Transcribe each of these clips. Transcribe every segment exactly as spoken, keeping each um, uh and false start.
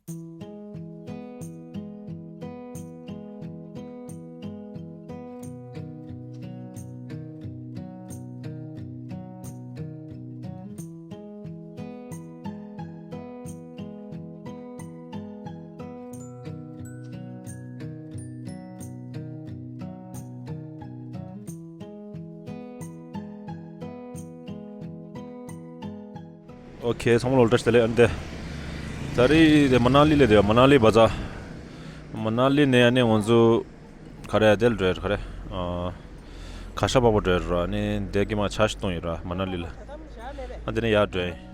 ཨོ་ཁེ། ཚང་མ་ལ་འོ་བཀྲ་ཤིས་བདེ་ལེགས། ཨ་ནི་དེ། ད་རེས་དེ་མ་ན་ལི་ལ་དེ། མ་ན་ལི་བ་ཛར། མ་ན་ལི་ནས་ཨ་ནི་ང་ཚོ་ག་རེ་དེ་ལ་འགྲོ་ཡ་རེད། ག་རེ། ཨ། གར་ཞ་པགས་པ་འགྲོ་ཡ་རེད། ཨ་ནི་དེ་གི་མ་ཆ་ཞིག་གཏོང་ཡོད་ར། མ་ན་ལི་ལ། ཨ་དེ་ནས་ཡར་འགྲོ་ཡ་ཡིན།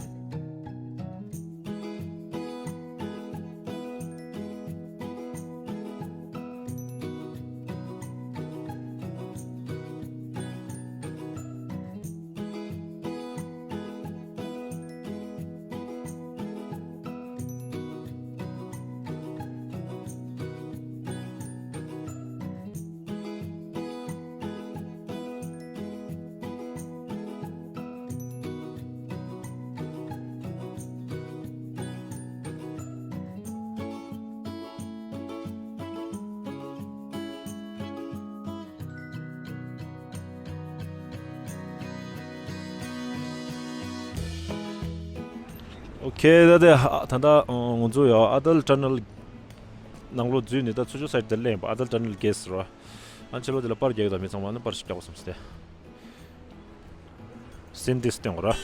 ཨོ་ཁེ། ད་ལྟ་ད་ལྟ་ང་ཚོ་ཡང་ཨ་ཏལ་ཊ་ནལ་ནང་ལོགས་འཛུལ་ནས། ད་ཚུར་ཕྱོགས་སའིཌ་དེ་སླེབས་པ། ཨ་ཏལ་ཊ་ནལ་གེ་ཊི་རེད་པ། ཨ་ཕྱི་ལོགས་དེ་ལ་པར་རྒྱག་གི་འདུག་མི་ཚང་མ་ནི་པར་ཞིག་རྒྱག་དགོས་བསམས་ཏེ། སིན་དེ་སྟོན་དགོས་ར།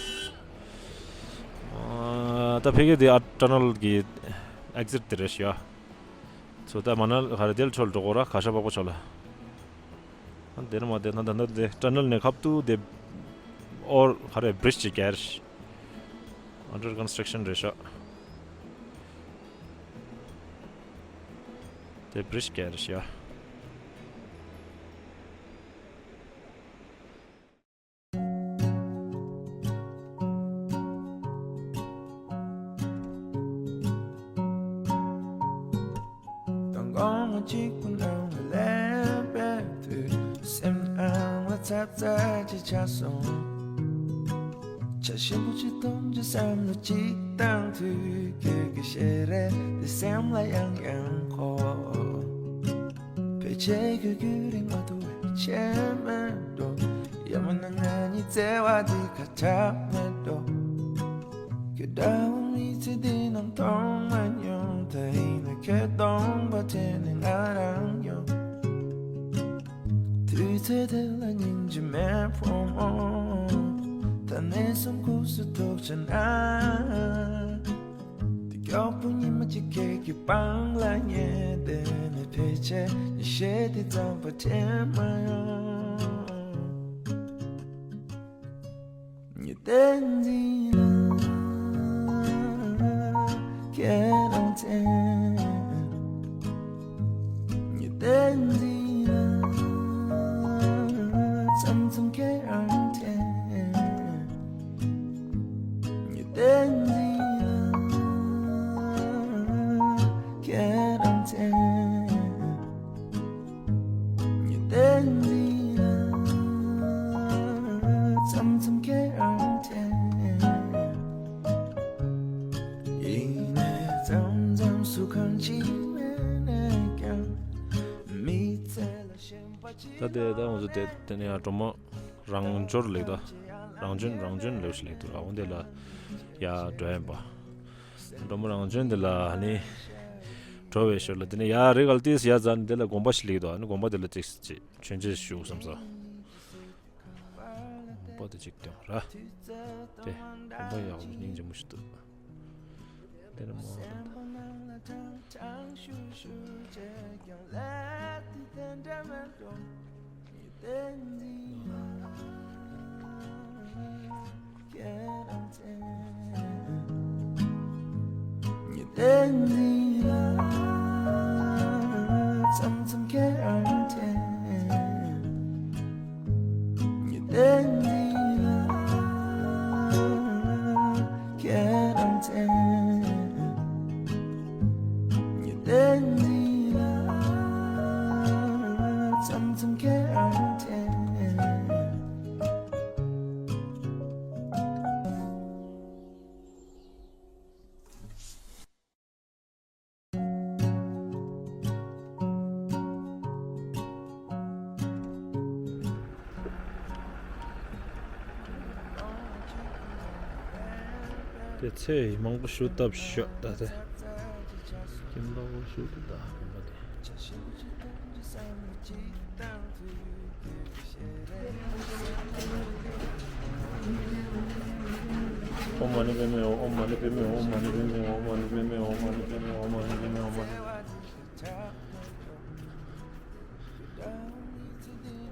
ཨ་ད་ཕ་གི་དེ་ཨ་ཊ་ནལ་གི་ཨེག་ཟིཊ་དེ་རེད་ཤག་ཚོ་ད་མ་ན་ལི་ག་རེ་དེ་ལ་ཕྱོགས་ལ་འགྲོ་དགོས་ར། གར་ཞ་པགས་པ་ཕྱོགས་ལ། ཨ་དེ་ནས་མར་དེ་ན་ད་ན་དེ་ཊ་ནལ་ནས་ཁ་ཐུག་དེ་ཨོར་ག་རེ་བི་རིཇ་ཅིག་བརྒྱབ་རེད། ཨན་ཌར་ཀོན་སི་ཊྲག་ཤན་རེད་ཤག་དེ་བི་རིཇ་བརྒྱབ་རེད་ཤག་དང་གོང་མ་གཅིག་པུ་ནང་ལ་སླེབས་པའི་དུས། སེམས་ནང་ལ་ཚ་ཚ་ཅིག་ཆགས་སོང་། ཆ་ཞིམ་པོ་ཅིག་འཐུང་བྱས་བསམ་བློ་ཅིག་བཏང་དུས། ཁྱོད་ཀྱི་ཞལ་རས་དེ་སེམས་ལ་ཡང་ཡང་འཁོར། ཕལ་ཆེར་ཁྱོད་རྒྱུན་རིང་མ་ཐུག་པའི་ཕྱིར་མིན་འགྲོ། ཡང་མིན་ན་ང་གཉིས་བརྩེ་བ་འདི་ཁ་ཆག་མེད་འགྲོ། ཁྱོད་འདྲ་བོ་མི་ཚེ་འདི་ནང་མཐོང་མ་མྱོང་། ད་ཡིན་ན་ཁྱོད་སྟོང་པ་དེ་ནི་ང་རང་ཡོང་། དུས་ཚོད་དེ་ལ་སྙིང་རྗེ་མེད་ཕོ་མོ། ད་ནས་བཟུང་ཁུག་སུ་ཐུག་བྱས་ན། དེ་མགྱོགས་པོ་ཉི་མ་གཅིག་ཁྱེད་ཀྱི་པང་ལ་ཉལ་བསྡད་ནས། ཕལ་ཆེར་ཉིན་ཤས་དེ་ཙམ་པ་དྲན་མ་ཡོང་། ཉི་ཟླའི་མདུན་ལ་ཁྱེད་རང་མཚན། ཉི་ཟླའི་མདུན་ལ་མཚམས་མཚམས་ཁྱེད་རང་དྲན། ཉི་ཟླའི་མདུན་ལ་ཁྱེད་རང་མཚན། ཉི་ཟླའི་མདུན་ལ་མཚམས་མཚམས་ཁྱེད་རང་དྲན། ཡིན་ནའི་མཚམས་མཚམས་སུ་གང་ཅི་མེད་ནས་ཀྱང་། མི་ཚེ་ལ་ཞེན་པ་ཅི། ད་དེ་ད་ང་ཚོ་དེ་དེ་ནས་ཡང་སྒྲོལ་མ་རང་འབྱོར་ལེགས་དོ། རང་བྱོན་རང་བྱོན་ལེགས་ཤིག་ལེགས་འདུག་ར། འོ་འདི་ལ་ཡར་འགྲོ་ཡིན་པ། སྒྲོལ་མ་རང་བྱོན་འདི་ལ་ཨ་ནི་འགྲོ་བའི་ཞོར་ལ། དེ་ནས་ཡར་རི་ག་ལ་ཏིས་ཡར་འཛེགས་ནས་འདི་ལ་དགོན་པ་ཞིག་ལེགས་འདུག་ཨ་ནི་དགོན་པ་འདི་ལ་ཏིས་ཅིག་མཆོད་མཇལ་ཞུ་བསམ་སོང་། དགོན་པ་འདི་ཅིག་སྟོན་ར། དེ་དགོན་པ་ཡག་པོ་སྙིང་རྗེ་མོ་ཞིག་འདུག་དེ་ནས་མར་ དེ་ཚེ་མང་པོ་ཞུ་ཐབས་ཤོད་ད་དེ། ཁྱིམ་ཐོག་པོ་ཞུ་དེ་ད་ཁྱིམ་པ་དེ། ཨོཾ་མ་ཎི་པདྨེ་ཧཱུྃ། ཨོཾ་མ་ཎི་པདྨེ་ཧཱུྃ། ཨོཾ་མ་ཎི་པདྨེ་ཧཱུྃ། ཨོཾ་མ་ཎི་པདྨེ་ཧཱུྃ། ཨོཾ་མ་ཎི་པདྨེ་ཧཱུྃ། ཨོཾ་མ་ཎི་པདྨེ་ཧཱུྃ། ཨོཾ་མ་ཎི་པདྨེ་ཧཱུྃ། ཨོཾ་མ་ཎི་པདྨེ་ཧཱུྃ།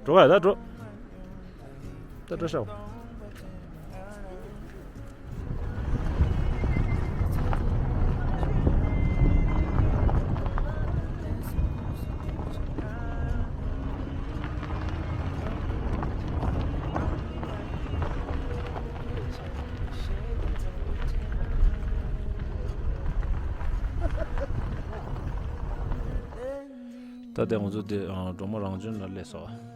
འགྲོ་བ་ད་འགྲོ། ད་འགྲོ་ཤག་ད་དེ་ང་ཚོ་དེ་ཨ་གྲོ་མོ་རང་བྱོན་ལ་སླེབས་སོང་།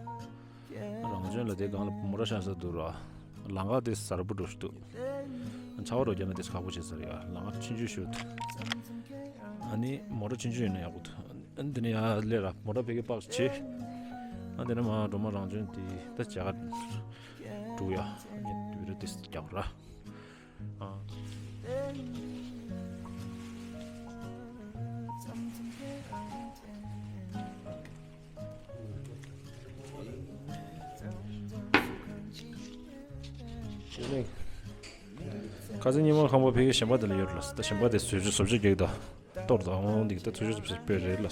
རང་བྱོན་ལ་དེ་སྒང་ལ་མོ་ཊ་བཞག་ས་འདུག་ར། ལམ་ཁ་དེ་གསར་པ་འགྲོ་ཞིག་འདུག་ཆར་པ་འགྲོ་རྒྱབ་ན་དེ་ཁག་པོ་བྱེད་ས་རེད་ཡ། ལམ་ཁ་ཆུང་ཆུང་ཞིག་འདུག་ཨ་ནི་མོ་ཊ་ཆུང་ཆུང་ཡིན་ན་ཡག་པོ་འདུག་ཨ་ནི་དེ་ནས་ཡར་སླེབས་ར་མོ་ཊ་ཕ་གི་པག་བྱས། ཨ་དེ་ནས་མར་གྲོ་མོ་རང་བྱོན་དེ་ད་བྱ་དགའ་འགྲོ་ཡ། ཨ་ནི་བི་ཌི་ཡོ་དེ་རྒྱག་ར། ཨ། ཁ་སང་ཉི་མ་ཁང་པ་ཕ་གི་གཞན་པ་དེ་ལ་ཡོད་ལ། ད་གཞན་པ་དེ་བཟོ་བཅོས་བཟོ་བཅོས་རྒྱག་གི་འདུག་གཏོར་དང་འོང་འདི་ད་བཟོ་བཅོས་བཟོ་བཅོས་སྤེལ་རེད་ལ།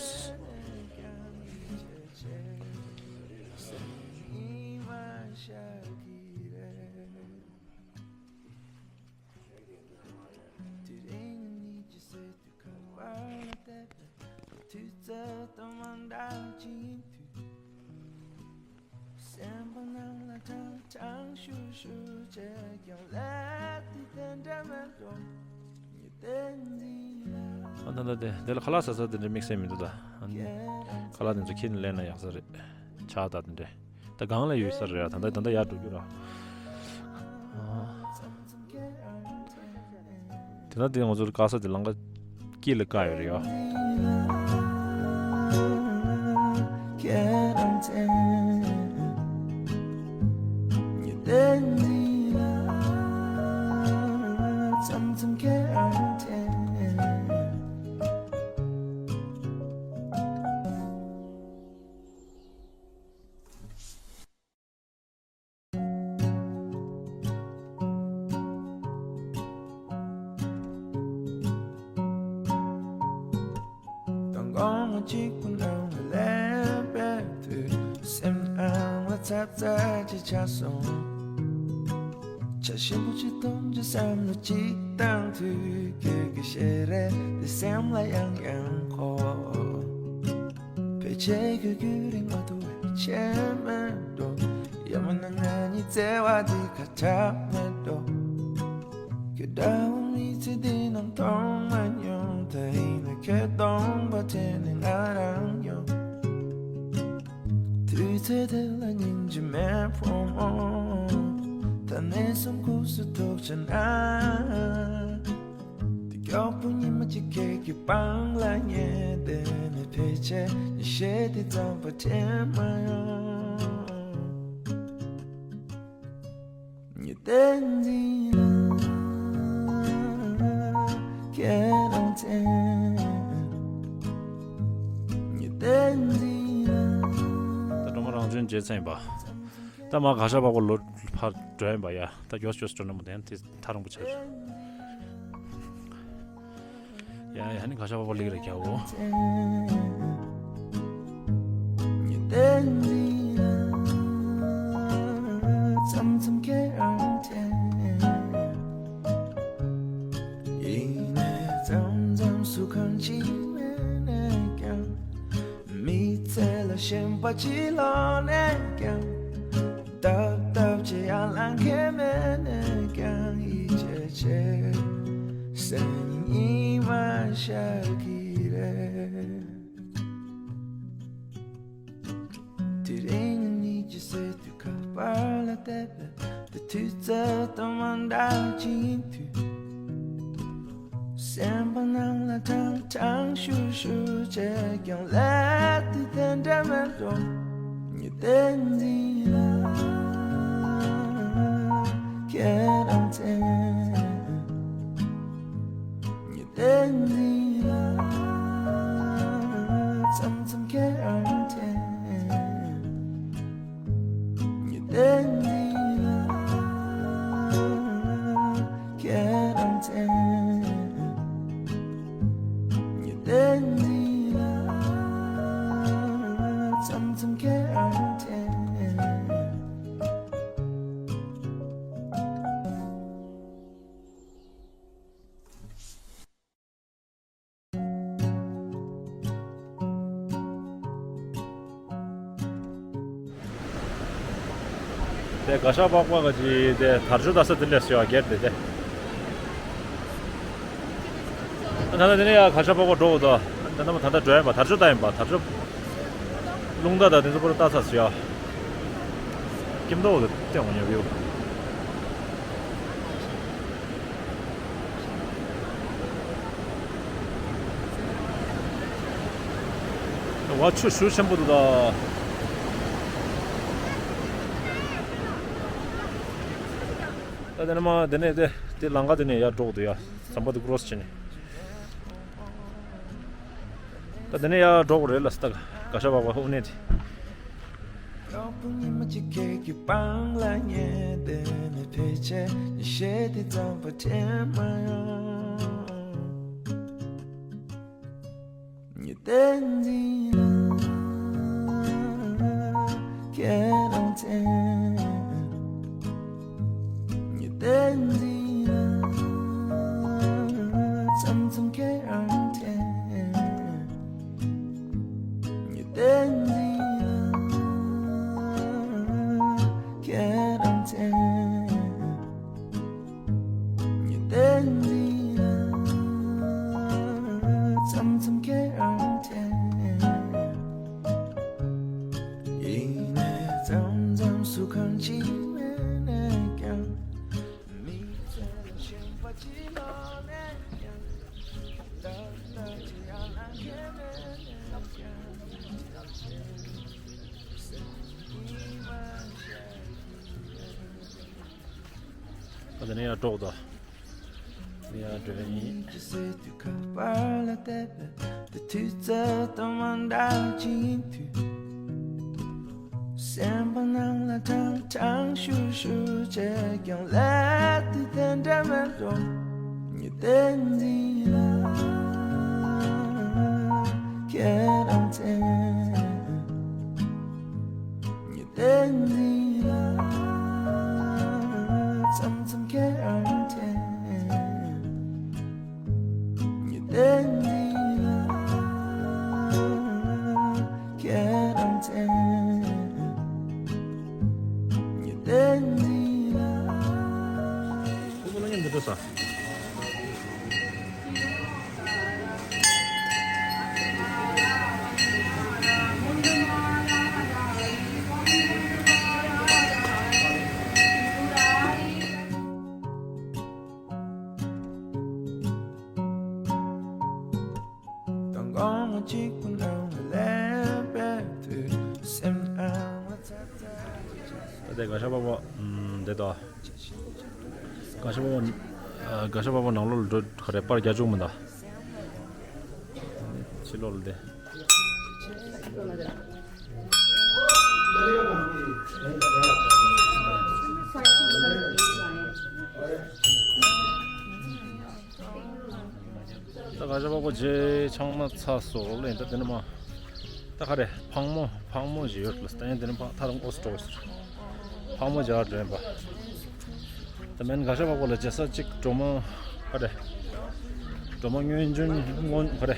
ཨ་ད་ད་དེ་དེ་ལ་ཁ་ལག་ཟ་ས་དེ་འདྲ་དམིགས་བསལ་མི་འདུག་ད་ཨ་ནི་ཁ་ལག་དེ་ཚོ་ཁྱེར་ནས་ལེན་ན་ཡག་ས་རེད། ཆགས་ད་དེ་འདྲ། ད་སྒང་ལ་ཡོད་ས་རེད་ད། ད་ད་ད་ཡར་འགྲོ་རྒྱུ་ར། དེ་ན་དེ་ང་ཚོར་དཀའ་ས་དེ་ལམ་ཁ་དཀྱིལ་ལ་བཀག་ཡོད་རེད་ཡ། སེམས་ནང་ལ་ཚ་ཚ་ཅིག་ཆགས་སོང་། བྱ་ཞིམ་པོ་ཅིག་འཐུང་ཅིག་བསམ་བློ་ཅིག་བཏང་དུས་ཁྱོད་ཀྱི་ཞལ་རས་དེ་སེམས་ལ་ཡང་ཡང་འཁོར། ཕལ་ཆེར་ཁྱོད་རྒྱུན་རིང་མ་ཐུབ་པའི་ཆད་མེད་འགྲོ། ཡང་མིན་ན་ང་གཉིས་བརྩེ་བ་འདི་ཁ་གྲག་མེད་འགྲོ། ཁྱོད་འདྲ་བོ་མི་ཚེ་འདི་ནང་མཐོང་མ་མྱོང་། ད་ཡིན་ན་ཁྱོད་སྟོང་པ་དྲན་ནས་ང་རང་ཡོང་། དུས་ཚོད་དེ་ལ་སྙིང་རྗེ་མེད་ཕོ་མོ། ད་ནས་བཟུང་ཁུག་སུ་ཐུག་བྱས་ན། དེ་མགྱོགས་པོ་ཉི་མ་གཅིག་ཁྱེད་ཀྱི་པང་ལ་ཉལ་བསྡད་ནས། ཕལ་ཆེར་ཉི་ཤེལ་དེ་ཙམ་པ་དྲན་མ་ཡོང་། ཉི་ཟླའི་འཛིན་ལ་ཁྱེད་རང་མཚན། ཉི་ཟླའི་འཛིན་ལ། ད་སྒྲོལ་མ་རང་བྱོན་རྗེས་མཚན་ཡིན་པ། ད་མ་ག་ཤ་པག་པ་ལོ་ཕར་འགྲོ་ཡིན་པ་ཡ། ད་མགྱོགས་མགྱོགས་འགྲོ་ན་མི་བདེན་དེ། ཐག་རིང་པོ་ཆགས། ཡ་ཡ་ནི་ག་ཤ་བ་བ་ལིག་རེ་རྒྱག་འོ། ཙམ་ཙམ་ཁྱེད་རང་དྲན། ཡིན་ནའི་ཙམ་ཙམ་སུ་གང་ཅི་མེད་ནས་ཀྱང་། མི་ཚེ་ལ་ཞེན་པ་ཅི་ལོག་ནས་ཀྱང་། སྟབས་སྟབས་ཀྱིས་ཡར་ལངས་མཁན་མེད་ནས་ཀྱང་། ཡིད་ཆེས་ཆེས་སེམས་ཉིད་མ་ཤར་གི་རེད། དེ་རིང་ཉིད་ཀྱི་སྲིད་དུ་ཁ་པར་ལ་བལྟས་པས། དེ་དུས་ཚོད་དང་མ་འདྲ་ཅིག་ཡིན་དུས། སེམས་པ་ནང་ལ་ཀྲང་ཀྲང་ཤུར་ཤུར་བྱས་ཀྱང་། སླེབས་དུས་དེ་འདྲ་མེད་འགྲོ། ཉི་ཟླའི་འཛིན་ལ་ཁྱེད་རང་མཚན། དེ་ག་ཤ་པག་པ་ག་ཅི་དེ་དར་ཆུ་ལྟ་ས་དེ་ལས་སུ་ཡ་སྒེར་དེ་དེ། ད་ལྟ་དེ་ནས་ཡ་ག་ཤ་པག་པ་འགྲོ་འོ་ད། ད་ལྟ་མ་ད་ལྟ་འགྲོ་ཡིན་པ། དར་ཆུ་ལྟ་ཡིན་པ། དར་ཆུ་རླུང་རྟ་དང་དེ་ཚོ་པོ་ལྟ་ས་སུ་ཡ། སྐྱིད་མདོག་དེ་སྟོན་འོང་ཉོ་བིའུ། བ་ཆུ་ཤུགས་ཆེན་པོ་འདུག་ད། ད་དེ་ནས་མ་དེ་ནས་དེ་དེ་ལམ་ཁ་དེ་ནས་ཡར་འགྲོ་གི་འདུག་ཡ། ཟམ་པ་དེ་ཀྲོ་སི་བྱས་ནས། ད་དེ་ནས་ཡར་འགྲོ་གི་རེད་ལ་ས། ད་ག་ཤ་པག་པ་དབུ་གནས་དེ། གྲོགས་པོ་ཉི་མ་གཅིག་ཁྱེད་ཀྱི་པང་ལ་ཉལ་བསྡད་ནས། ཕལ་ཆེར་ཉི་ཤེལ་དེ་ཙམ་པ་དྲན་མ་ཡོང་། ཉི་ཟླའི་འཛིན་ལ་ཁྱེད་རང་མཚན། ཉི་ཟླའི་འཛིན་ལ་མཚམས་མཚམས་ཁྱེད་རང་དྲན། ཉི་ཟླའི་འཛིན་ལ་ཁྱེད་རང་མཚན། ཉི་ཟླའི་འཛིན་ལ་མཚམས་མཚམས་ཁྱེད་རང་དྲན། ཡིན་ནའི་མཚམས་མཚམས་སུ་གང་ཅི་མེད་ནས་ཀྱང་། མི་ཚེ་ཞིམ་པ་ཅིག་ལོག་ནས་ཀྱང་། ཏག་ཏག་ཅིག་ཡར་ལངས་ཁྱེད་མེད་ནས་ཀྱང་། སེམས་ཀྱི་མ་ཤར། ཨ་ད་ནི་ཡར་འགྲོ་དོ། ཡར་འགྲོ་ཡིན། དུས་ཚོད་དང་མ་འདྲ་ཅིག་ཡིན་དུས། སེམས་པ་ནང་ལ་ཀྲང་ཀྲང་ཤུར་ཤུར་བྱས་ཀྱང་། སླེབས་དུས་དེ་འདྲ་མེད་འགྲོ། ཉི་ཟླའི་འཛིན་ལ་ཁྱེད་རང་མཚན། ཉི་ཟླའི་འཛིན་ལ་མཚམས་མཚམས་ཁྱེད་རང་དྲན། ཉི་ཟླའི་འཛིན་ལ་ཁྱེད་རང་མཚན། ཉི་ཟླའི་འཛིན་ལ། ཁོ་ཚོ་ལ་མཉམ་དུ་འགྲོ་ས། དང་གོང་མ་གཅིག་པུ་ནང་ལ་སླེབས་པའི་དུས། སེམས་ནང་ལ་ཚ་ཚ། ད་དེ་ག་ཤ་པག་པ་འདི་དོ། ག་ཤ་པག་པ། ག་ཤ་པག་པ་ནང་ལོགས་ལ་འགྲོ་ག་རེ་པར་རྒྱག་བཅུག་མི་འདུག་ཕྱི་ལོགས་ལ་དེ། ད་ག་ཤ་པག་པ་རྗེས་ཆང་མ་ཚ་སོགས་ལེན། ད་དེ་ནི་མ་ད་ག་རེ་ཕག་མོ་ཕག་མོ་ཞིག་ཡོད་ལ། ད་ཡང་དེ་ནི་ཕག་ཐ་རང་ཨོ་སི་ཀྲོ་ཟེར་ཕག་མོ་རྒྱག་འགྲོ་ཡིན་པ། ད་མེན་ག་ཤ་པག་པ་ལ་རྗེས་ས་གཅིག་སྒྲོལ་མ་ག་རེ་སྒྲོལ་མ་སྔོན་བྱོན་སྔོན་ག་རེ་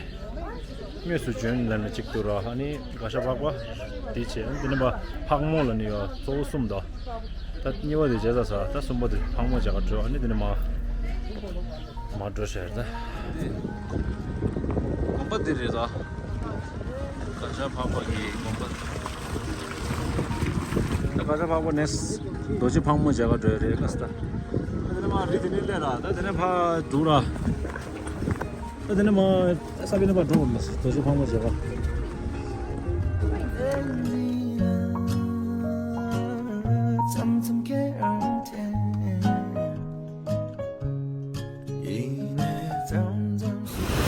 དངོས་སུ་བྱོན་ལེན་ལ་གཅིག་ཏུ་ར། ཨ་ནི་ག་ཤ་པག་པ་དེ་བྱས། ཨ་ནི་དེ་ནི་མ་ཕག་མོ་ལ་ནི་ཡོད་གཙོ་བོ་གསུམ་དོ། ད་གཉིས་པ་དེ་བྱས་ས་ས། ད་གསུམ་པ་དེ་ཕག་མོ་རྒྱག་འགྲོ། ཨ་ནི་དེ་ནི་མ་མ་འགྲོ་ཤར་ད། དགོན་པ་འདི་རེད་ད། ག་ཤ་འཕགས་པ་གི་དགོན་པ། ད་ག་ཤ་འཕགས་པ་ནས་རྡོ་རྗེ་ཕག་མོ་མཇལ་ག་འགྲོ་ཡ་རེད་ལ་ས། ད་དེ་ནས་མ་རི་དེ་ནས་སླེབས་ར། ད་དེ་ནས་ཕ་འགྲོ་ར། ད་དེ་ནས་མ་ས་བི་ནས་ཕ་འགྲོ་བ་ལ་ས། རྡོ་རྗེ་ཕག་མོ་མཇལ་ག། མཚམས་མཚམས་ཁྱེད་རང་དྲན། ཡིན་ནའི་མཚམས་མཚམས་སུ།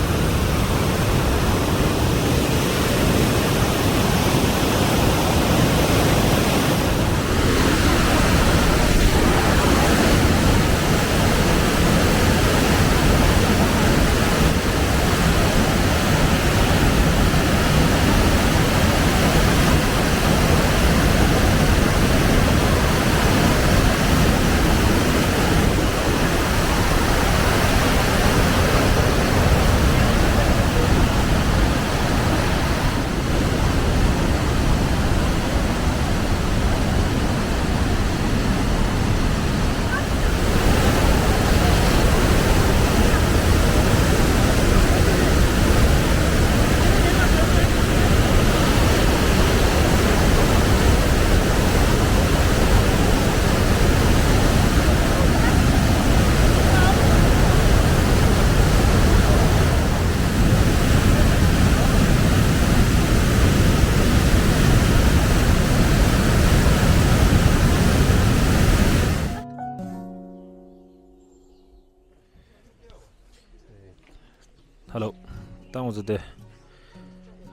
ང་ཚོ་དེ།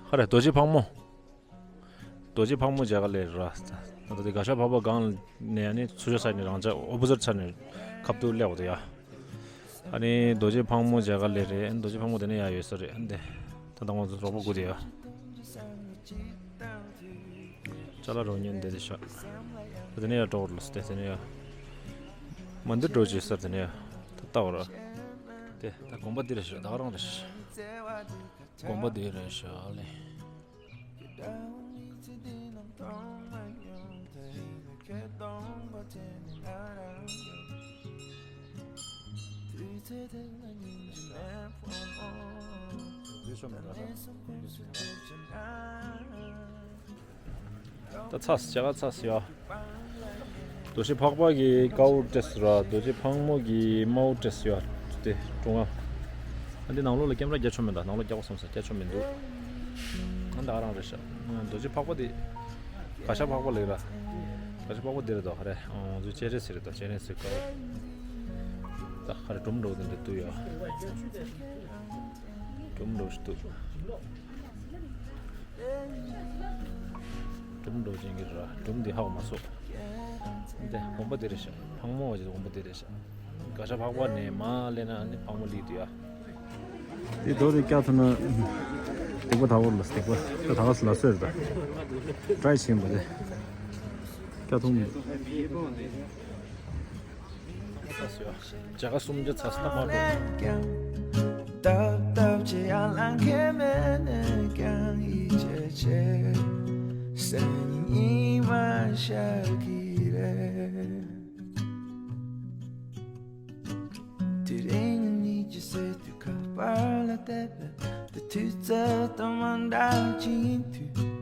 ཧ་རེ་རྡོ་རྗེ་ཕག་མོ། རྡོ་རྗེ་ཕག་མོ་མཇལ་ག་སླེབས་ར། ད་ལྟ་དེ་གར་ཞ་འཕགས་པ་སྒང་ནས་ཡ་ནི་ཚུར་ཕྱོགས་ས་ནས་རང་ཅག་ཨོ་པོ་ཟིཊ་ས་ནས་ཁ་ཐུག་སླེབས་འོ་དེ་ཡ། ཨ་ནི་རྡོ་རྗེ་ཕག་མོ་མཇལ་ག་སླེབས་རེད། རྡོ་རྗེ་ཕག་མོ་དེ་ནས་ཡ་ཡོད་ས་རེད། ཨ་ནི་དེ་ད་ལྟ་ང་ཚོ་རོགས་པ་སྒུག་དེ་ཡ། ཅ་ལག་རོགས་ཉན་བསྡད་དེ་ཤག་དེ་ནས་ཡ་འགྲོ་བར་ལ་སྟེ་དེ་ནས་ཡ། མ་འདི་འགྲོ་བྱེད་སར་དེ་ནས་ཡ། ད་ལྟ་བར། དེ་ད་དགོན་པ་འདི་རེད་ཤག་ད་ག་རང་རེད་ཤག་དགོན་པ་འདི་རེད་ཤག་ལེ། ད་ཚ་སི་ཇ་ག་ཚ་སི་ཡ། རྡོ་རྗེ་འཕགས་པ་གི་ཀ་བོ་སྤྲད་སོང་ར། རྡོ་རྗེ་ཕག་མོ་གི་མའོ་སྤྲད་སོང་ཡ། དེ་ཀྲུང་ཨ། ཨ་འདི་ནང་ལོགས་ལ་ཀེམ་ར་རྒྱག་ཆོག་མེད་ད། ནང་ལོགས་རྒྱག་དགོས་བསམ་ས་རྒྱག་ཆོག་མི་འདུག་ཨ་འདི་ཨ་རང་རེད་ཤག་རྡོ་རྗེ་འཕགས་པ་དེ། གར་ཞ་འཕགས་པ་ལེགས་ར། གར་ཞ་འཕགས་པ་འདི་རེད་དོ། ཧ་རེ་ཨང་ཚོ་སྤྱན་རས་གཟིགས་རེད་དོ། སྤྱན་རས་གཟིགས་ཀ་བོ། ད་ཧ་རེ་སྒྲུང་འགྲོ་དེ་འདྲ་འདུག་ཡ། སྒྲུང་འགྲོ་ཞིག་འདུག་སྒྲུང་འགྲོ་ཅན་གྱི་ར། སྒྲུང་འདི་ཧ་གོ་མ་སོང་། འདི་དགོན་པ་འདི་རེད་ཤག་ཕག་མོ་བ་ཅིག་དགོན་པ་འདི་རེད་ཤག་གར་ཞ་འཕགས་པ་ནས་མར་སླེབས་ན་ནི་ཕག་མོ་སླེབས་འདུག་ཡ། འདི་རྡོ་འདི་བཀྱག་ཐུབ་ན་སྡིག་པ་དག་པོ་ལ་སྡིག་པ་ད་དག་ས་ལ་སོས་རེད་ད། ཊ་རའི་བྱེད་པ་རེད། བཀྱག་ཐུབ་མི་འདུག་ཇ་ག་སུམ་བརྒྱ་ཚ་ས་མ་འགྲོ། སྟབས་སྟབས་ཀྱིས་ཡར་ལངས་མཁན་མེད་ནས་ཀྱང་ཡིད་ཆེས་ཆེ། སང་ཉིན་ཉི་མ་ཤར་གི་རེད། དེ་རིང་ཉིད་ཀྱི་སྲིད་དུ་ཁ་པར་ལ་བལྟས་པས། དེ་དུས་ཚོད་དང་མ་འདྲ་ཅིག་ཡིན་དུས།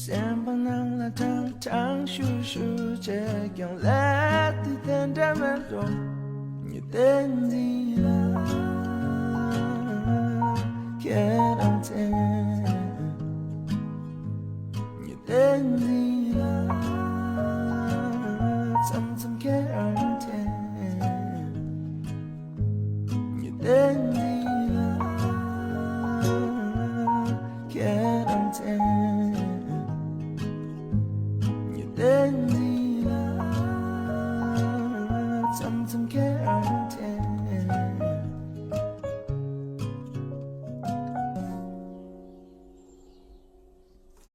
སེམས་པ་ནང་ལ་ཀྲང་ཀྲང་ཤུར་ཤུར་བྱས་ཀྱང་། སླེབས་དུས་དེ་འདྲ་མེད་འགྲོ། ཉི་ཟླའི་འཛིན་ལ་